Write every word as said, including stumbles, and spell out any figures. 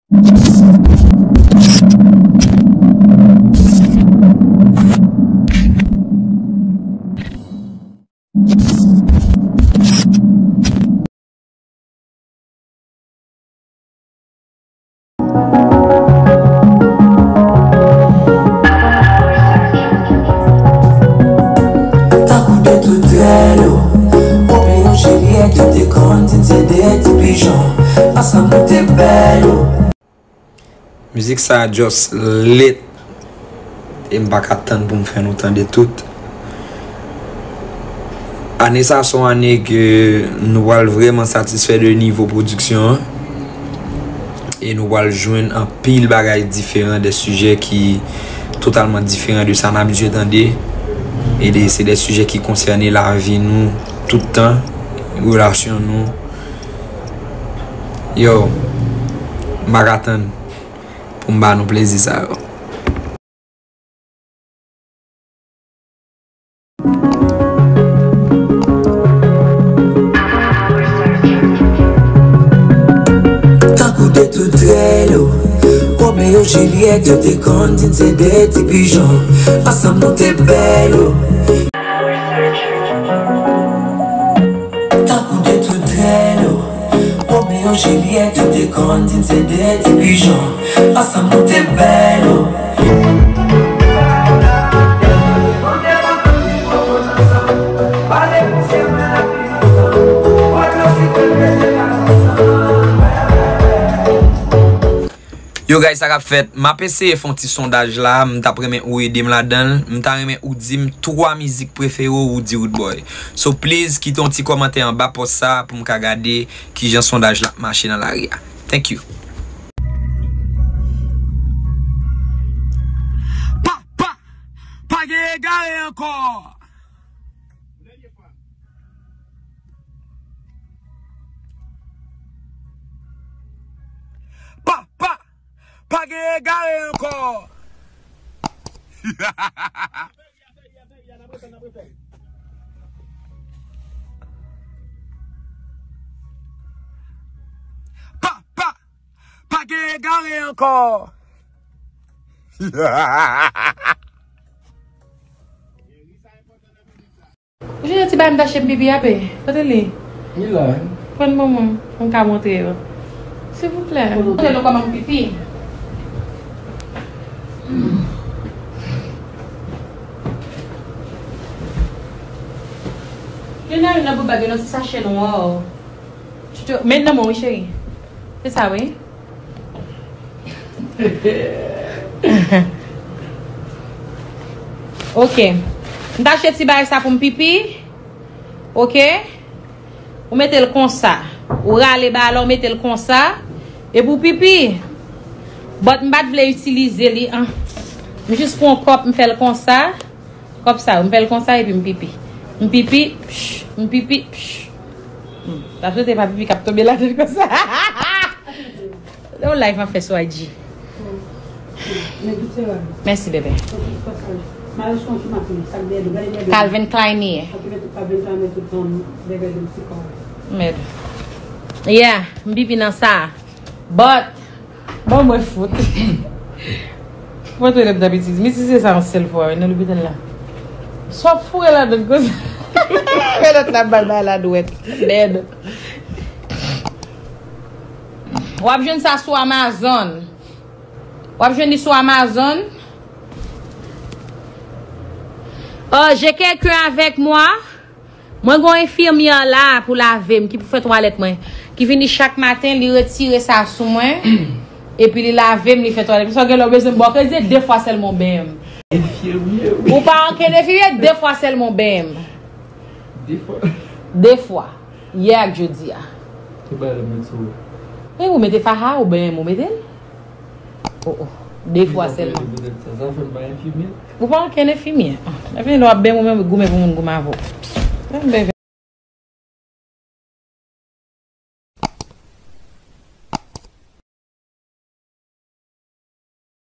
Tankou de tout rèl, oh. Romeo Juliet, yo te konn di n se de ti pijon. Ansanm nou te bèl, oh. Mizik sa just lit. E m pa ka tann pou m fè nou tande tout. Ane sa se yon ane ke nou pral vrèman satisfè de nivo pwodiksyon an. E nou pral jwenn anpil bagay diferan, de sijè ki totalman diferan de sa n abitye tande. E de, se de sijè ki konsène lavi nou tout tan, relasyon nou. Yo, m pa ka tann pou m ba nou plezi sa yo. Tankou de tout rèl, oh. Romeo Juliet, yo te konn di n se de ti pijon. Ansanm nou te bèl, oh. Tankou de tout rèl, oh. Romeo Juliet, yo te konn di n se de ti pijon. Ansanm nou te bèl, oh. Yo, guys, sa k ap fèt? M ap eseye fè yon ti sondaj la. M t ap renmen ou ede m ladan l. M ta renmen ou di m twa mizik prefere w Roody Roodboy. So, please, kite yon ti kòmantè anba pòs sa pou m ka gade kijan sondaj la ap mache nan lari a. Thank you. Pa, pa, pa gen egare ankò. Pa, pa, pa gen egare ankò. Pa, pa, pa gen egare ankò. Ou jwenn yon ti bagay m t achte m pipi a, pe? Kote li? Li la. Pran ban mwen, pou m ka montre yo. Silvouplè. Montre nou kòman m pipi. Gen nan youn nan bout bag yo, nan ti sachè nwa. Chouchou, men nan men w wi, cheri. Se sa, wi. Ok. M t achte ti bagay sa pou m pipi. Ok. Ou mete l konsa. Ou rale bagay la, ou mete l konsa. Epi w pipi. But m pa t vle itilize li, an. M jis pran yon kòp, m fè l konsa. Kòb sa yo, m fè l konsa epi m pipi. M pipi, pch, m pipi, pch. Hmm, ta swete pa pipi k ap tonbe ladan l konsa. Se yon live m ap fè sou I G. Mèsi, bebe. Calvin Klein ye. Mèd. Yeah, m pipi nan sa. But, ban mwen fout. Mwen twalèt dabitid. Misi se sa yon sèl fwa, wi, nan lopital la. Sa w ap foure ladan konsa. Fè lòt la bal bay la dwèt. Dead. W ap jwenn sa sou Amazon. W ap jwenn li sou Amazon. Oh, j'ai quelqu'un avec moi. Mwen gen yon enfimyè la pou lave m, ki pou fè twalèt mwen. Ki vini chak maten, li retire sa sou mwen. Epi li lave m, li fè twalèt m. Sa gen lè w bezwen m ba w kredi, de fwa sèlman w benyen m. Enfimyè, wi. Ou pa ankenn enfimyè, de fwa sèlman w benyen m. De fwa? De fwa. Yè ak jodi a. Ou pa lè mwen sou. E ou mete faha, ou benyen m, ou mete l? Oh, oh. De fwa sèlman. Ou pa ankenn enfimyè. Enfimyè, lè w ap benyen m, ou menm goumen pou moun goumen avè w.